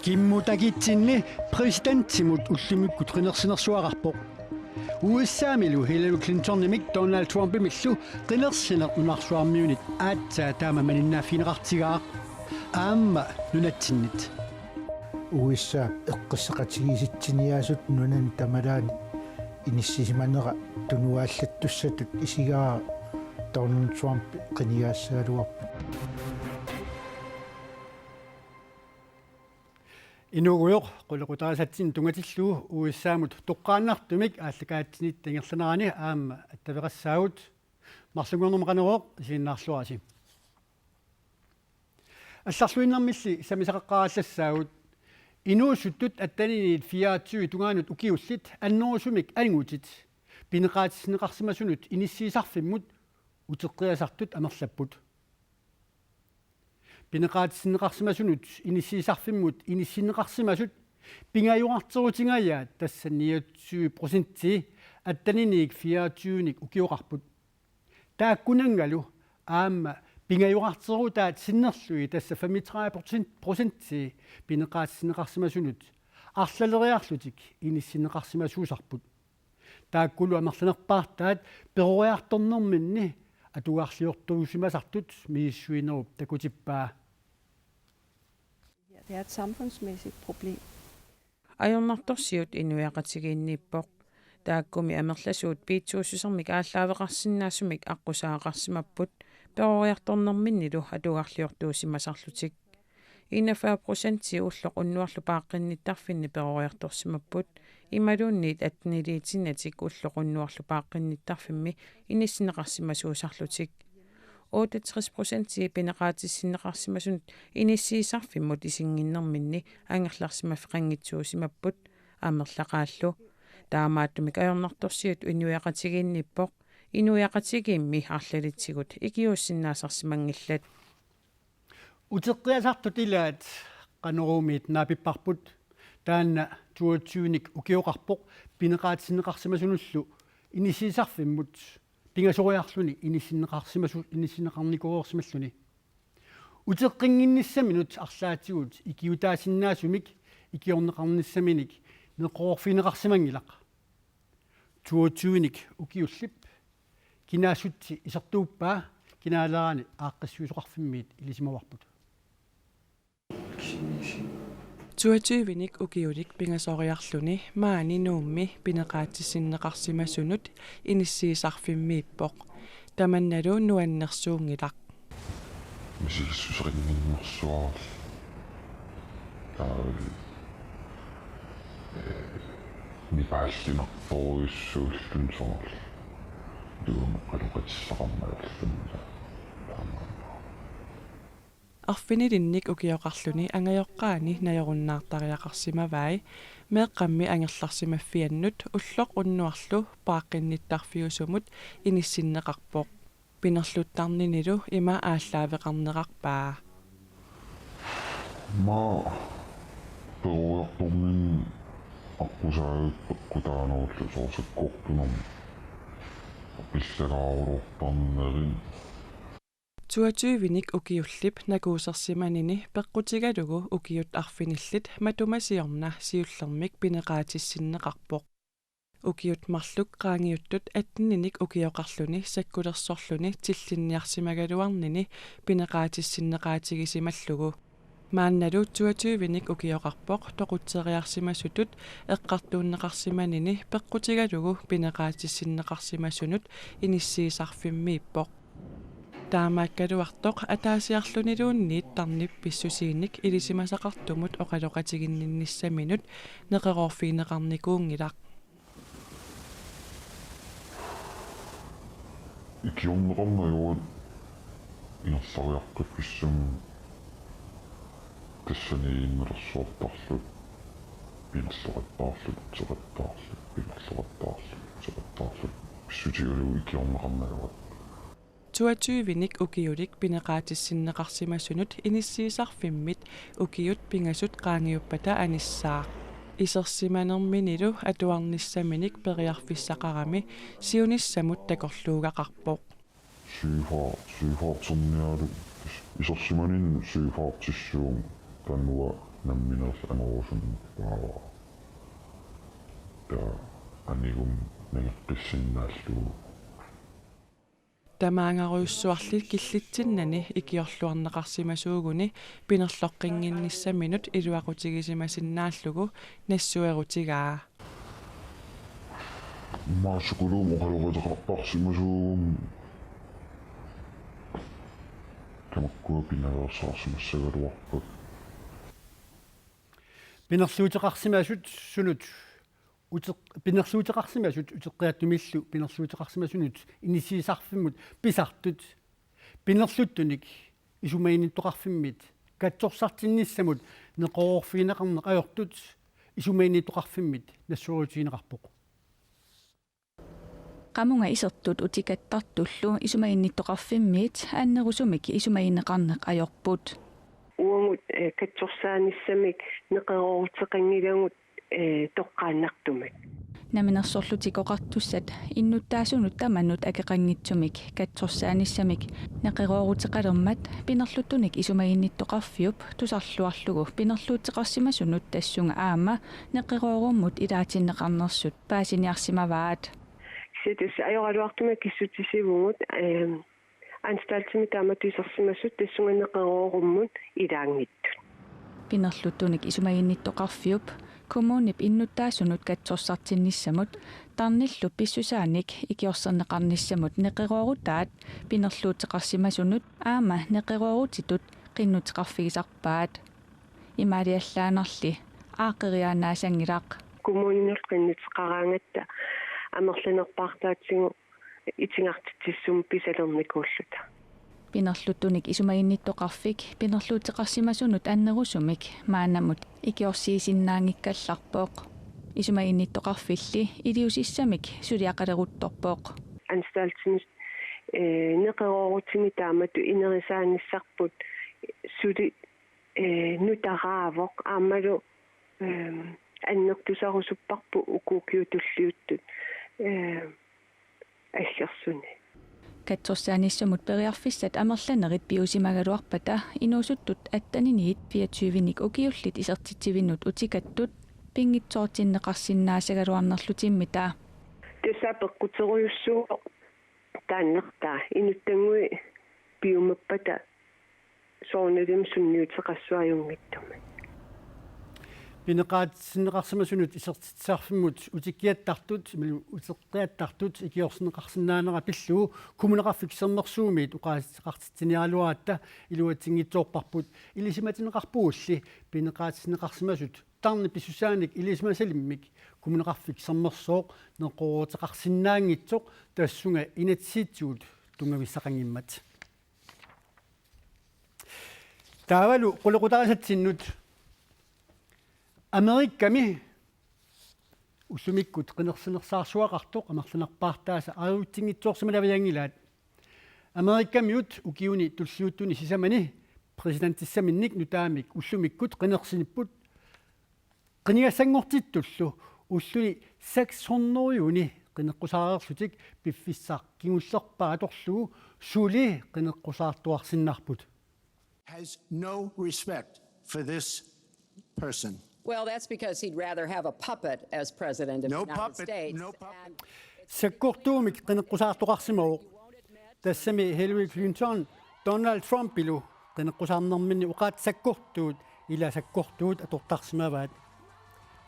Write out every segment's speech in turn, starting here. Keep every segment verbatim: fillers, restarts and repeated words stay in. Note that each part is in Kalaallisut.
Kimmutakitsinni præsidentimut ullumikkut qinersinersuaqarpoq. U S A-milu Hillary Clintonimik Donald Trumpimillu qinersineq nunarsuarmiunit aatsaat taama malinnaaffigineqartigaaq aamma nunatsinnit. U S A eqqarsaqatigiissitsiniaasut nunani tamalaani inissisimanera tunuaallattussatut isigaara Donald Trump qinigaassagaluarpoq. Inuugujoq qulequtarisatsinnut tunngatillugu U S A-mut toqqaannartumik aallakaatitsinitsinni ingerlanerani aamma attaveqassaagut. Marlunngornermi Qanorooq isiginnaarluarisi. Allarluinnarmilli sammisaqaqqaarallassaagut. Inuusuttut atteniniit fireogtyve tungaanut ukiullit annerusumik angutit pineqaatissinneqarsimasunut inissiisarfimmut uteqqiasartut amerlapput. Pineqaatissinneqarsimasunut inissiisarfimmut inissinneqarsimasut pingajorarterutingajaat, tassa niogtyve procentii atteniniit fireogtyvenik ukioqarput. Taakkunanngalu aamma pingajorarterutaat sinnerlugit, tassa femogtredive procentii pineqaatissinneqarsimasunut arlaleriarlutik inissinneqarsimasuusarput. Taakkulu amerlanerpaartaat peroriartornerminni atugarliortuusimasartut misissuinerup takutippaa. Det er et samfundsmæssigt problem. Ajornartorsiut inuiaqatigiinniippoq. Taakkumi amerlasuut piitsuussusermik aallaaveqarsinnaasumik aqqusaagaqarsimapput peroriartornerminnilu atugarliortuusimasarlutik. Enogfyrre procentii ulloq unnuarlu paaqqinnittarfinni peroriartorsimapput, imaluunniit atteniliitinnatik ulloq unnuarlu paaqqinnittarfimmi inissinneqarsimasuusarlutik. Otteogtres procentii pineqaatissinneqarsimasunut inissiisarfimmut isiginninnerminni angerlarsimaffeqanngitsuusimapput amerlaqaallu. Taamaattumik ajornartorsiut inuiaqatigiinniippoq, inuiaqatigiimmi arlalitsigut ikiuussinnaasarsimanngillat. Uteqqiasartut ilaat Qanoruumiit naapipparput. Taanna toogtyvenik ukioqarpoq pineqaatissinneqarsimasunullu inissiisarfimmut pingasoriarluni inissinneqarsimasu-, inissinneqarnikuureersimalluni. Uteqqinnginnissaminut arlaatigut ikiutaasinnaasumik ikiorneqarnissaminik neqeroorfigineqarsimanngilaq. Toogtyvenik ukiullip kinaassutsi isertuuppaa kinaalerani aaqqissuisoqarfimmiit ilisimavarput. Toogtyvenik ukiulik pingasoriarluni maani Nuummi pineqaatissinneqarsimasunut inissiisarfimmiippoq. Tamannalu nuannersuunngilaq. Misigissuserinnginnersuarli. Taava, eh, nipaallinertorujussuulluni soorlu. Tuumeqqaloqatissaqarmalerlunga. Taamaammat. Arfinilinnik ukioqarluni angajoqqaani najorunnaartariaqarsimavai, meeqqammi angerlarsimaffiannut ulloq unnuarlu paaqqinnittarfiusumut inissinneqarpoq. Pinerluttarninilu ima aallaaveqarnerarpaa. Maa peroriartorninni aqqusaagakku peqqutaanerullu soorlu sakkortunermut pillagaarulortarnerin. Toogtyvenik ukiullip nakuusersimanini peqqutigalugu ukiut arfinillit matuma siorna siullermik pineqaatissinneqarpoq. Ukiut marluk qaangiuttut atteninik ukioqarluni sakkulersorluni tillinniarsimagaluarnini pineqaatissinneqaatigisimallugu. Maannalu toogtyvenik ukioqarpoq toqutseriarsimasutut eqqartuunneqarsimanini peqqutigalugu pineqaatissinneqarsimasunut inissiisarfimmiippoq. Taamaakkaluartoq ataasiarluniluunniit tarnip pissusiinik ilisimasaqartumut oqaloqatiginninnissaminut neqeroorfigineqarnikuunngilaq. Ikiorneqarneq ajoraat ingerlariartukkassammat tassani innersuartarlu pinerloqattaarlu, uteqattaarlu, pinerloqattaarlu, uteqattaarlu, pissutigalugu ikiorneqarneq ajoraat. Toogtyvenik ukiulik pineqaatissinneqarsimasunut inissiisarfimmit ukiut pingasut qaangiuppata anissaaq. Isersimanerminilu atuarnissaminik periarfissaqarami siunissamut takorluugaqarpoq. Syvogfyrre, syvogfyrre-nialu isersimaninni syvogfyrre-ssuunga taanna Nammineersoq angorusunnerpaavara. Taava anigummi nangeqqissinnaallugu. Tamaangarujussuarli killitsinnani ikiorluarneqarsimasuuguni pinerloqqinnginnissaminut iluaqutigisimasinnaalluni nassuerutigaa. Maasukuluum oqaloqateqartarsimasuugummi tamakkua pinaveersaarsimassagaluarput. Pinerluuteqarsimasut sunut uteq-, pinerluuteqarsimasut uteqqiattumillu pinerluuteqarsimasunut inissiisarfimmut pisartut. Pinerluttunik isumaginnittoqarfimmit katsorsartinnissamut neqeroorfigineqarneq ajortut isumaginnittoqarfimmit nassuerutigineqarpoq. Qamunga isertut utikattartullu isumaginnittoqarfimmiit annerusumik isumagineqarneq ajorput. Uagut, eh, katsorsaanissamik neqerooruteqanngilagut, eh, toqqaannartumik. Namminersorlutik Oqartussat innuttaasunut tamanut akeqanngitsumik katsorsaanissamik neqerooruteqalermat pinerluttunik isumaginnittoqarfiup tusarluarlugu pinerluuteqarsimasunut tassunga aamma neqeroorummut ilaatinneqarnersut paasiniarsimavaat. Kisianni tassa ajoraluartumik akissutisivugut, ehm, anstaltimi taamatut isersimasut tassunga neqeroorummut ilaanngitsut. Pinerluttunik isumaginnittoqarfiup kommunip innuttaasunut katsorsartinnissamut tarnillu pissusaanik ikiorserneqarnissamut neqeroorutaat pinerluuteqarsimasunut aamma neqeroorutitut qinnuteqarfigisarpaat. Imaaliallaannarli aaqqeriaannaasanngilaq. Kommuninut qinnuteqaraangatta amerlanerpaartaatsigut itigartitsissummik pisalernikuulluta. Pinerluttunik isumaginnittoqarfik pinerluuteqarsimasunut annerusumik maannamut ikiorsiisinnaanngikkallarpoq. Isumaginnittoqarfilli iliuusissamik suliaqaleruttorpoq. Anstaltimi, eh, neqeroorutini taamatut inerisaanissarput suli, eh, nutaraavoq aammalu, ehm, annertusarusupparput uku ukiut tulliuttut, eh, aggersuni. Katsorsaanissamut periarfissat amerlanerit piusimagaluarpata inuusuttut atteniniit fireogtyvenik ukiullit isertitsivinut utikattut pinngitsoortinneqarsinnaasagaluarnerlutimmita. Tassa peqquterujussuuvoq taannertaa inuttannguit piumappata soorunalimi sunniuteqassuaq ajunngitsumik. Pineqaatinneqarsimasunut isertitsisarfimmut utikkiattartut, imaluunniit uteqqiattartut ikiorserneqarsinnaanera pillugu Kommuneqarfik Sermersuumiit oqaaseqartitsiniaraluaratta iluatsinngitsoorparput. Ilisimatinneqarpugulli pineqaatinneqarsimasut tarnip pissusaanik ilisimasalimmik Kommuneqarfik Sermersooq neqerooruteqarsinnaanngitsoq tassunga inatsisitigut tunngavissaqanngimmat. Taavalu qulequtarisaatsinnut. Amerikami ullumikkut qinersinersaarsuaqartoq amerlanerpaartaasa aaritsinngitsoorsimalavianngilaat. Amerikamiut ukiuni tulliuttuni sisamani præsidentissaminnik nutaamik ullumikkut qinersinipput qinigassanngortittullu ulluni seks hundrede qineqqusaareerlutik piffissaq kingullerpaaq atorlugu suli qineqqusaartuarsinnarput. Has no respect for this person. Well, that's because he'd rather have a puppet as president of the United States. Sakkortuumik qineqqusaartoqarsimavoq. Tassami Hillary Clinton Donald Trumpilu qineqqusaarnerminni oqaatsit sakkortuut, ila sakkortuut atortarsimavaat.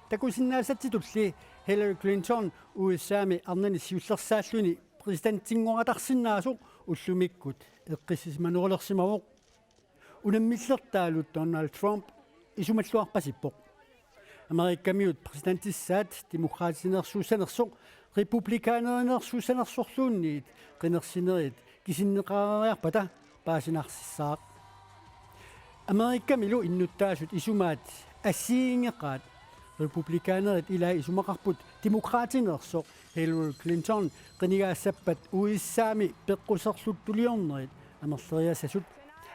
Takusinnaasatsitulli Hillary Clinton U S A-mi arnani siullersaalluni præsidentinngortarsinnaasoq ullumikkut eqqissisimanerulersimavoq. Unammillertaalu Donald Trump isumalluarpasippoq. Amerikamiut præsidentissaat demokraatisinersuussanersoq republikaanerinersuussanersorluunniit qinersinerit kisinneqareeriarpata paasinarsissaaq. Amerikamilu innuttaasut isumaat assigiinngeqaat. Republikaanerit ilaat isumaqarput demokraatinersoq Hillary Clinton qinigaassappat U S A-mi peqquserluttuliornerit amerleriassasut.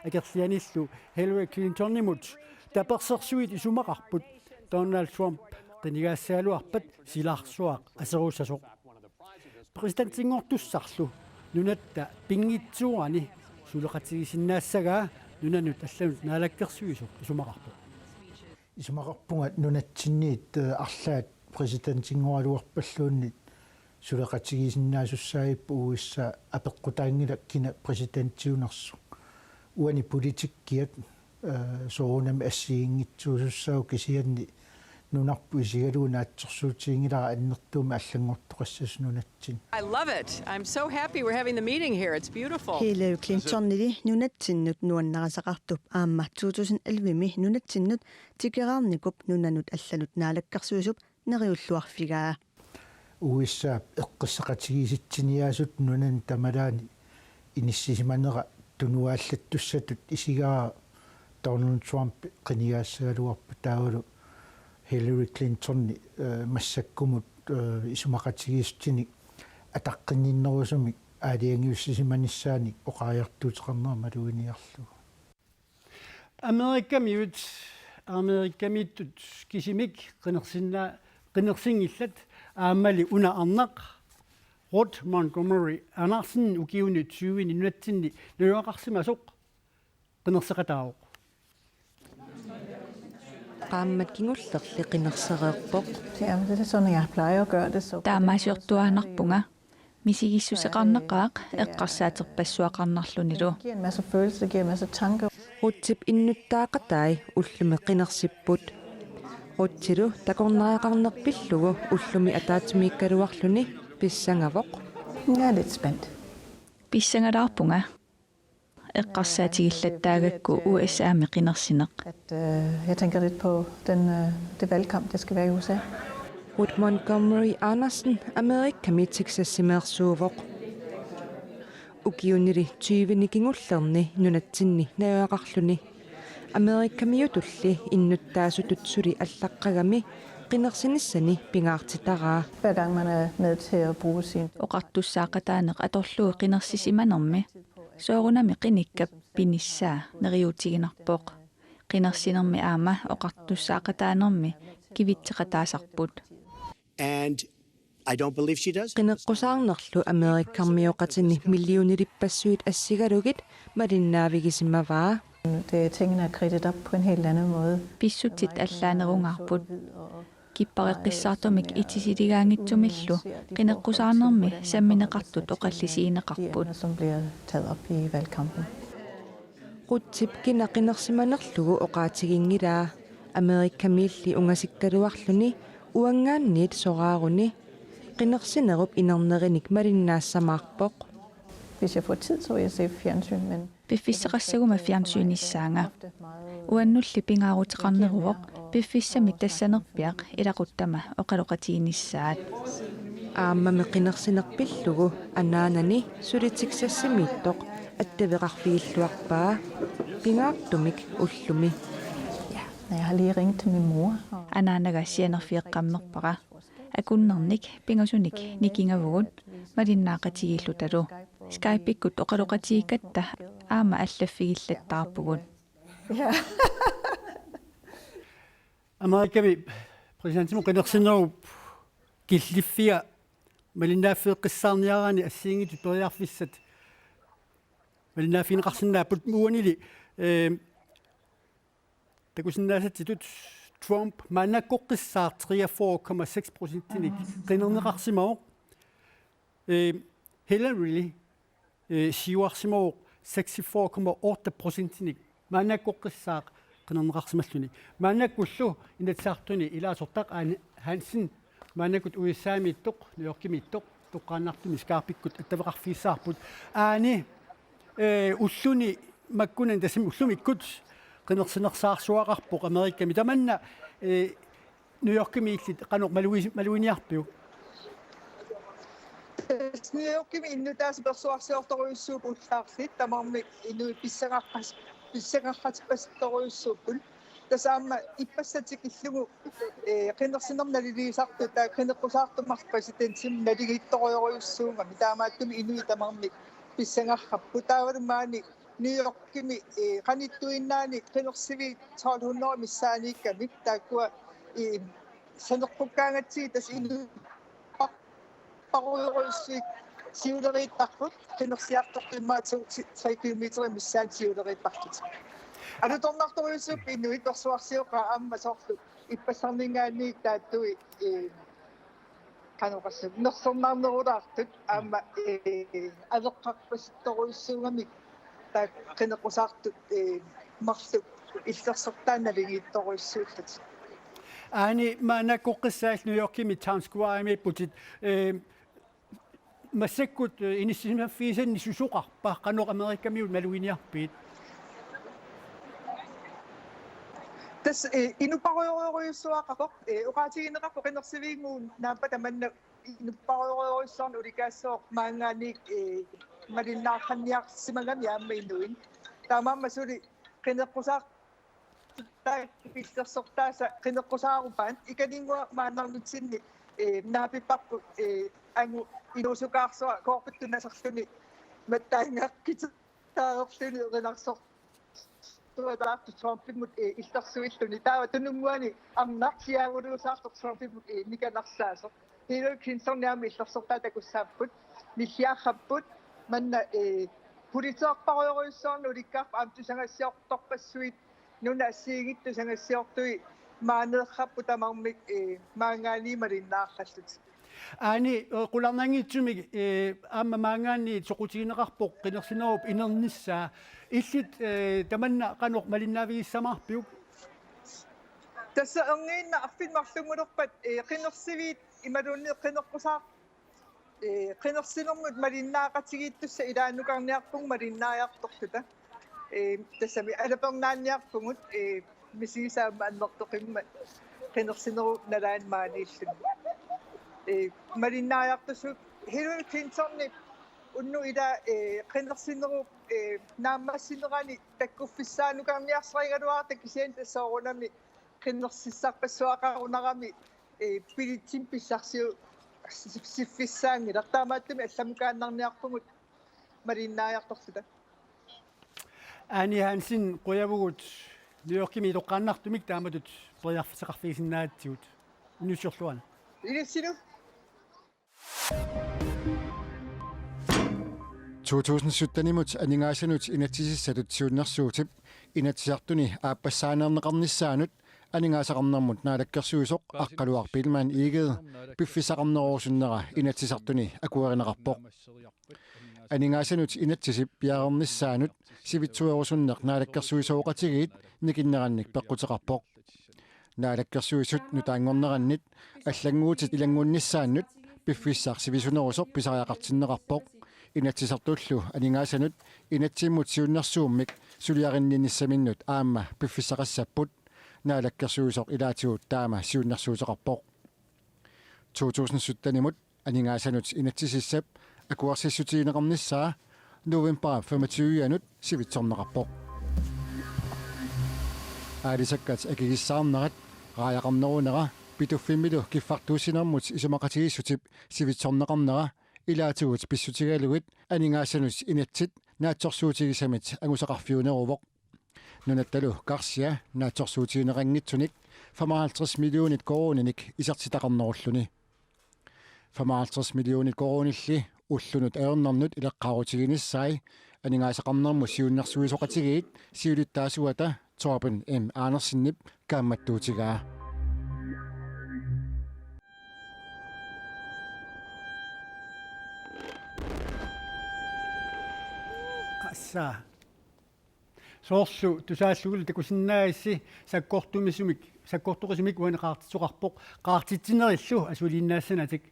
Akerlianillu Hillary Clintonimut tapersersuit isumaqarput Donald Trump qinigaassagaluarpat silarsuaq aserussasoq. Præsidentinngortussarlu nunatta pinngitsoorani suleqatigisinnaassagaa nunanut allanut naalakkersuisoq isumaqarpoq. Isumaqarpunga nunatsinniit, eh, arlaat præsidentinngoraluarpalluunniit suleqatigisinnaasussaagipput, U S A apeqqutaanngilaq kina præsidentiunersoq. Uani politikkiat, eh, soorunami assigiinngitsuusussaavoq, kisianni nunarput isigalugu naatsorsuutiginngilara annertuumik allanngortoqassasoq nunatsinni. I love it. I'm so happy we're having the meeting here. It's beautiful. Hillary Clintonili nunatsinnut nuannarisaqartup aamma to tusind elleve-mi nunatsinnut tikeraarnikup nunanut allanut naalakkersuisup neriulluarfigaa. U S A eqqissaqatigiissitsiniaasutut nunani tamalaani inissisimanera tunuaallattussatut isigaara Donald Trump qinigaassagaluarpoq, taavalu Hillary Clintoni, eh, massakkumut, eh, isumaqatigiissutinik ataqqinninnerusumik aalajangiussisimanissaanik oqariartuuteqarnera maluginiarlugu. Amerikamiut, Amerikamiittut kisimik qinersinna-, qinersinngillat, aammali una arnaq Ruth Montgomery Andersen ukiuni tyveni nunatsinni najugaqarsimasoq qinerseqataavoq. Qaammat kingullerli qinersereerpoq. Jamen, det er sådan, jeg plejer at gøre det, så på den Taamaasiortuaannarpunga. Misigissutseqarnaqaaq eqqarsaaterpassuaqarnarlunilu. Det giver en masse følelser, det giver en masse tanker. Ruthip innuttaaqatai ullumi qinersipput. Ruthilu takornariaqarneq pillugu ullumi ataatsimiikkaluarluni pissangavoq. Jeg er lidt spændt. Pissangalaarpunga. Eqqarsaatigillattaagakku U S A-mi qinersineq. At, øh, jeg tænker lidt på den, øh, det valgkamp, der skal være i U S A. Ruth Montgomery Andersen Amerikami Texasimeersuuvoq. Ukiunili tyveni kingullerni nunatsinni najugaqarluni Amerikamiutulli innuttaasutut suli allaqqagami qinersinissani pingaartitaraa. Hver gang man er med til at bruge sin Oqartussaaqataaneq atorlugu qinersisimanermi soorunami qinikkap pinissaa neriuutiginarpoq. Qinersinermi aamma oqartussaaqataanermi kivitseqataasarput. And I don't believe she does. Qineqqusaarnerlu Amerikarmioqatini millionilippassuit assigalugit malinnaavigisimavaa. Det, tingene er kridtet op på en helt anden måde. Pissutsit allaanerungaarput. Kippareqqissaartumik itisiligaanngitsumillu qineqqusaarnermi sammineqartut oqallisigineqarput. Som bliver taget op i valgkampen. Ruthip kina qinersimanerlugu oqaatiginngilaa, Amerikamiilli ungasikkaluarluni uanngaanniit soraaruni qinersinerup inernerinik malinnaassamaarpoq. Hvis jeg får tid, så vil jeg se fjernsyn, men Piffissaqassaguma fjernsynissaanga. Uannulli pingaaruteqarneruvoq piffissami tassanerpiaq ilaquttama oqaloqatiginissaat. Aammami qinersineq pillugu anaanani suli Texasimiittoq attaveqarfigilluarpaa pingaartumik ullumi. Ja, jeg har lige ringet til min mor. Anaanaga sianerfeqqammerpara. Akunnernik pingasunik nikingavugut malinnaaqatigiillutalu. Skype-ikkut oqaloqatigigatta aamma allaffigillattaarpugut. Ja. Amerikami præsidentimut qinersinerup killiffiga malinnaaffeeqqissaarniaraanni assigiinngitsut periarfissat malinnaaffigineqarsinnaapput. Uanili, eh, takusinnaasatsitut Trump maannakkoqqissaaq treogfyrre komma seks procentinik qinerneqarsimavoq. Eh, Hillary, eh, siuarsimavoq seksogfyrre komma otte procentinik maannakkoqqissaaq qinerneqarsimalluni. Maannakkullu Inatsisartuni ilaasortaq Ane Hansen maannakkut U S A-miittoq, New Yorkimiittoq, toqqaannartumik Skype-ikkut attaveqarfigissavarput. Aani, eh, ulluni makkunani, tassami ullumikkut qinersinersaarsuaqarpoq Amerikami. Tamanna, eh, New Yorkimi illit qanoq malugi-, maluginiarpiuk? Tassa New Yorkimi innuttaasut persuarsiortorujussuupput ullaarlit, tamarmik inuit pissangaqqas-, pissangaqqatippasittorujussuupput. Tassa aamma ippassaq tikillugu, eh, qinersinermi naliliisartut, taava qineqqusaartumik præsidentimik naligiittorujorujussuugami, taamaattumik inuit tamarmik pissangarput. Taavalu maani New Yorkimi, eh, qanittuinnaani qinersiviit tolv hundrede missaaniikkamik, taakkua, eh, saneqqukkaangatsigit tassa inuit parujorujussuit siuleriittarput, qinersiartortut immaqa to, tre kilometer missaani siuleriittarput. Alutornartorujussuupput inuit, persuarsioqaat aamma soorlu ippassarninngaanniit taattui, ee, qanoq oqassaanga, nersornarnerulaartut aamma, ee, aveqqarpasittorujussuugamik taakku qineqqusaartut, ee, marluk illersortaat naligiittorujussuullutik. Aani, maannakkut qissaal New Yorkimi Times Squaremiipputit, ee, massakkut, ee, inissisimaffigisanni susoqarpa, qanoq Amerikamiut maluginiarpigit? Tassa, ee, inuppassuarujorujussuaqarpoq, ee, oqaatigineqarpoq qinersiviit naappat tamanna inuppassuarujorujussuarnik ulikaassooq maanngaanniit, ee, malinnaarniarsimagami aamma inuit. Taamaammat suli qineqqusaartut taakku illersortaasa qineqqusaarupaat, ikaninnguaq maannarnitsinni, ee, naapipparput, ee, angut inuusukaarsuaq koorpittut nasarluni mattaangaqqitaareerluni erinarsorsuaq tuataartu Trumpimut, ee, illersuilluni. Taava tununnguani arnaq siaaruluusaartoq Trumpimut, ee, nikanarsaasoq. Hillary Clinton aamma illersortaat takussaapput, nilliarrapput, manna, ee, politikerparujorujussuarnik ulikkaarput aamma tusagassiortorpassuit, nunat assigiinngitsut tusagassiortui maaneerrapput tamarmik, ee, maanngaanniit malinnaarallutik. Aani, ee, qularnanngitsumik, ee, aamma maanngaanniit soqutigineqarpoq qinersinerup inernissaa. Illit, ee, tamanna qanoq malinnaavigissamaarpiuk? Tassa erniinnaq arfineq-marlunngulerpat, ee, qinersiviit imaluunniit qineqqusaar-, ee, qinersinermut malinnaaqatigiittussat ilaannukarniarpugut malinnaariartorluta. Ee, tassami alapernaanniarpugut, ee, misigisat aamma annertoqimmat qinersinerup nalaani maaniilluni. Ee, malinnaariartorsuupput. Hillary Clintonip unnuk ilaa, ee, qinersinerup, ee, naammassinerani takkuffissaanukarniarsarigaluartoq, kisianni tassa soorunami qinersissarpassuaqarunarami, ee, billetsimik pissarsiu-, si-, siffissaanngilaq. Taamaattumik allamukaannarniarpugut malinnaariartorluta. Aani Hansen, qujavugut New Yorkimi itoqqaannartumik taamatut periarfissaqarfigisinnaagatsigit. Unnussiorluarina. Ilissilu. To tusind syttenimut aningaasanut inatsisissatut siunnersuutip Inatsisartuni aappassaaneerneqarnissaanut aningaasaqarnermut naalakkersuisoq Aqqaluaq Biilmann Egede piffissaqarnerusunnera Inatsisartuni akuerineqarpoq. Aningaasanut inatsisip piareernissaanut sivitsuerusunneq naalakkersuisooqatigiit nikinnerannik peqquteqarpoq. Naalakkersuisut nutaanngornerannit allannguutit ilanngunnissaannut piffissaq sivisunerusoq pisariaqartinneqarpoq. Inatsisartullu aningaasanut inatsimmut siunnersuummik suliarinninnissaminnut aamma piffissaqassapput. Naalakkersuisoq ilaatigut taama siunnersuuteqarpoq. To tusind syttenimut aningaasanut inatsisissap akuersissutigineqarnissaa november femogtyve-anut sivitsorneqarpoq. Aalisakkat akigissaarnerat, raajaqarnerunera Pituffimmilu kiffartuussinermut isumaqatigiissutip sivitsorneqarnera ilaatigut pissutigalugit aningaasanut inatsit naatsorsuutigisamit angusaqarfiuneruvoq. Nunattalu karsia naatsorsuutigineqanngitsunik femoghalvtreds millionit koruuninik isertitaqarnerulluni. Femoghalvtreds millionit koruunilli ullunut ajornernut ileqqaarutiginissai aningaasaqarnermut siunnersuisoqatigiit siulittaasuata Torben M. Andersenip kaammattuutigaa. Assa. Soorlu tusaallugulu takusinnaagassi sakkortumisumik, sakkortorisumik uani qaartitsisoqarpoq, qaartitsinerillu asuliinnaassanatik.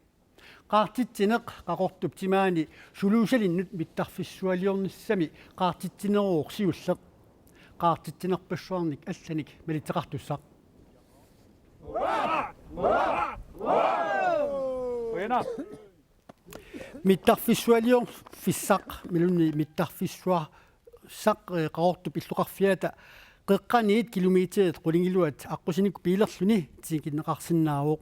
Qaartitsineq Qaqortup timaani suluusalinnut mittarfissualiornissami qaartitsineruvoq siulleq. Qaartitsinerpassuarnik allanik malitseqartussaq. Qujanaq. Mittarfissualiorfissaq, imaluunniit mittarfissuassaq, ee, Qaqortup illoqarfiata qeqqaniit kilometerit qulingiluat aqqusineq biilerluni tikinneqarsinnaavoq.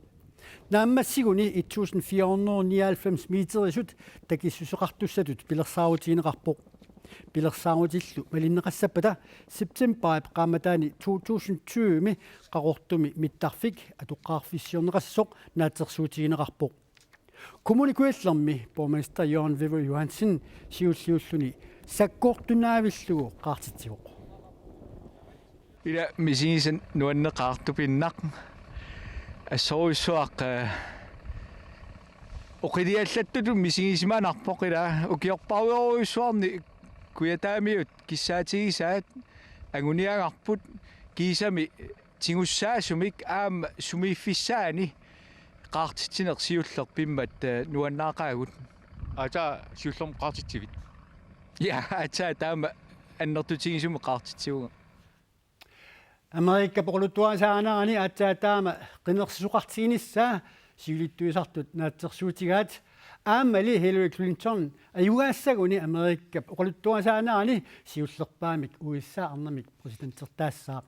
Naammassiguni et tusind fire hundrede nioghalvfems meterisut takissuseqartussatut pilersaarutigineqarpoq. Pilersaarutillu malinneqassappata septemberip qaammataani to tusind tyve-mi Qaqortumi mittarfik atoqqaarfissiorneqassasoq naatsorsuutigineqarpoq. Kommune Kujallermi borgmester Jørgen Wæver Johansen siulliulluni sakkortunaavillugu qaartitsivoq. Ila misigisat nuanneqaaq tupinnaq. Assorujussuaq, eh, oqiliallattutut misigisimanarpoq, ila ukiorparujorujussuarni kujataamiut kissaatigisaat anguniagarput, kiisami tigussaasumik aamma sumiiffissaani qaartitsineq siulleq pimmat, eh, nuannaaqaagut. Aatsaat siullermik qaartitsivit? Ja, aatsaat taama annertutigisumik qaartitsivunga. Amerikap oqaluttuarisaanerani aatsaat taama qinersisoqartiginissaa siulittuisartut naatsorsuutigaat, aammali Hillary Clinton ajugaassaguni Amerikap oqaluttuarisaanerani siullerpaamik U S A arnamik præsidentertaassaaq.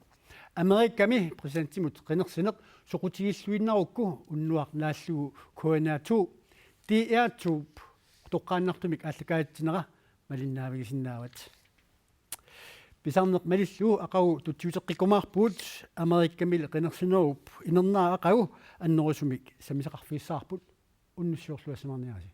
Amerikami præsidentimut qinersineq soqutigilluinnarukku unnuaq naallugu K N R to, D R to toqqaannartumik aallakaatitsinera malinnaavigisinnaavat. Pisarneq malillugu aqagu tutsiuteqqikkumaarpugut, Amerikamili qinersinerup inernera aqagu annerusumik sammisaqarfigissavarput. Unnussiorluassamaarniarisi.